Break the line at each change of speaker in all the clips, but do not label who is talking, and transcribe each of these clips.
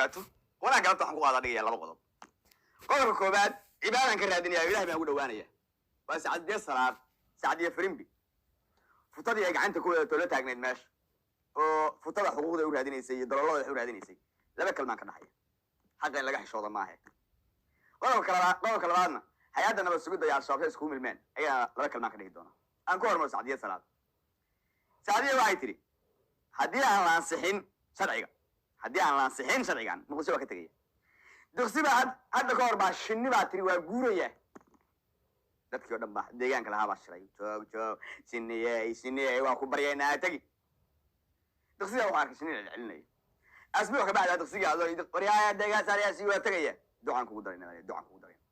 Wabarakaatu. Wanaa galabta waxaan ku qaadaa dhigaya laba qodob. Qodobka koowaad cibaadaan ka raadinaya, Ilahay baan ugu dhawaanaya. Waa Sacadiye Salaad, Sacadiye Firimbi, futadii ay gacanta ku wadato la taagnayd meesha oo futada xuquuqda u raadinaysay iyo daloolada wax u raadinaysay. Laba kalmaan ka dhaxaya, xaqa in laga xishooda maahe. Qodobka labaadna hay-adda nabad sugidda iyo Al-Shabaab say iskugu milmeen ayagana laba kalmaan ka dhigi doona. Aan ku hormaro Sacdiye Salaad. Sacdiye waxay tidhi, haddii aan la ansixin sharciga, haddii aan la ansixin sharcigan, Muqdisho waa ka tegaya. Duqsi baa hadda ka hor baa shinni baa tiri waa guuraya. Dadkii o dhan baa deegaanka lahaa baa shiray: "Joog, joog, shiniyey, shiniyey, waa ku baryaynaa, tegi." Duqsigaa wuxuu arkay shinni celcelinaya. Asbuuc ka bacdaa duqsiga adoo waryaaya deegaan saarayaasi waa tegaya. "Ducaan kugu darayna, ducaan kugu darayna."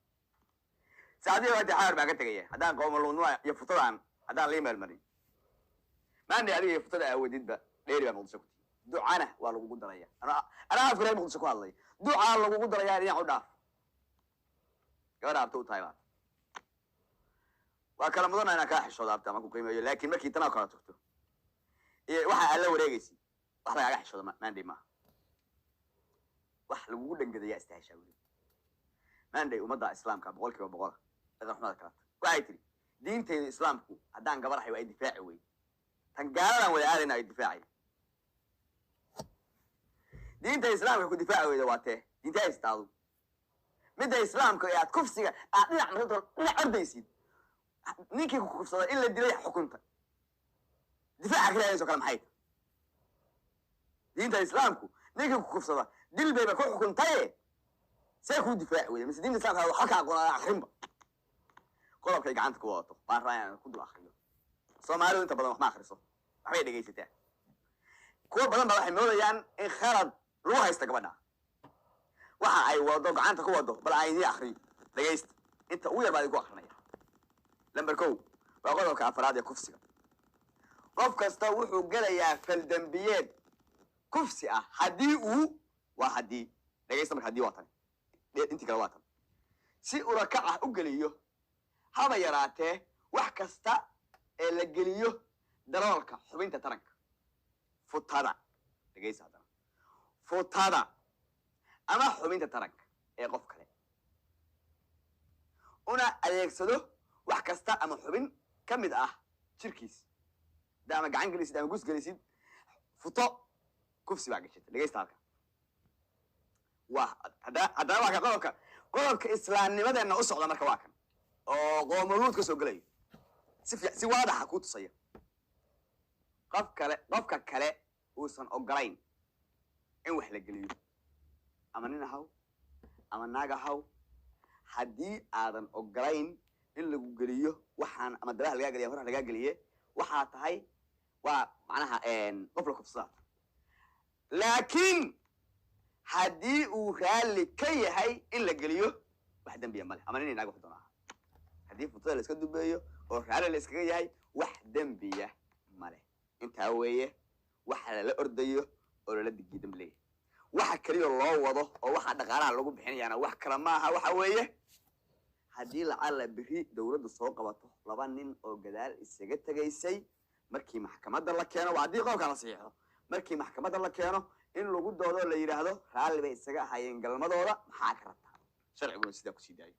Saacadihi waa xaar baan ka tegaya haddaan qowmaluudnima iyo futadaan haddaan lii meelmarin maanta. Adiga iyo futada aawadidba dheeri baa Muqdisho ku tihi. Ducana waa lagugu daraya. Anaa afka reer Muqdisho ku hadlay, ducaa lagugu daraya. Dhinac u dhaaf, gabadha abta u tahay baa waa kala mudana inaan kaa xishoodo abta ama ku qiimeeyo, laakiin markii tanaa kala tagto iyo waxa aad la wareegaysid, wax lagaaga xishoodo maanday maaha, wax lagugu dhangadayaa istaheshaa. Weli maanday ummadda islaamka 100% dhaqan xumada kala tag. Waxay tiri, diintayda islaamku haddaan gabar ahay waa ay difaaci wey, tan gaaladan wada aadayna ay difaacay. Diinta islaamka ku difaaci weyda waa tee? Diinta haystaadu midda islaamka ee aad kufsiga aad dhinac marto, dhinac ordaysid, ninkii ku kufsada in la dilay xukunta difaaca ka raadayso kale maxay tahay? Diinta islaamku ninkii ku kufsada dil bayba ku xukuntaye, see kuu difaaci weyda? Mise diinta islaamka waxba ka aqoon aan akrinba? Qodobkay gacanta ku wadato baan rabaa inaan ku dul akriyo. Soomaalidu inta badan wax ma akriso, waxbay dhegaysataa. Kuwa badan ba waxay moodayaan in khalad lagu haysta gabadha waxa ay wado, gacanta ku wado. Bal aan idiin akriyo, dhegaysta. Inta ugu yar baa idinku akrinaya. Number 1 waa qodobka afraad ee kufsiga. Qof kasta wuxuu gelayaa faldembiyeed kufsi ah haddii uu, waa haddii, dhegaysta marka, haddii waa tan, intii kale waa tan, si urakac ah u geliyo haba yaraatee wax kasta ee la geliyo daloolka xubinta taranka futada. Dhegaysta haddana, futada ama xubinta taranka ee qof kale, una adeegsado wax kasta ama xubin ka mid ah jirkiis. Hadda ama gacan gelisid ama gus gelisid futo, kufsi baa gashata. Dhegaysta halka waa haddana waa ka qodobka islaamnimadeenna u socda. Marka waa kan oo qoomoluud ka soo gelayo, si waadaxa kuu tusaya qof kale, qofka kale uusan ogolayn in wax la geliyo, ama nin ahaw ama naag ahaw. Haddii aadan ogolayn in lagu geliyo waxaan, ama dabaha lagaa geliya, horaha lagaa geliye, waxaa tahay waa macnaha qof la kufsadaa. Laakiin haddii uu raalli ka yahay in la geliyo, wax dembiya male, ama nin naag wax doona aha. Haddii futada la iska dubeeyo oo raalli la iskaga yahay, wax dembiya male. Intaa weeye waxa lala ordayo oo lala digiyo dembi leeyahay. Waxa keliya loo wado oo waxa dhaqaalaha lagu bixinayaana wax kale maaha, waxa weeye haddii lacalla beri dowladdu soo qabato laba nin oo gadaal isaga tegaysay, markii maxkamadda la keeno, waa haddii qodobkan la saxiixo, markii maxkamadda la keeno in lagu doodo, la yidhaahdo raalli bay isaga ahaayeen galmadooda, maxaa ka rabtaa? Sharciguna sidaa kusii daayo.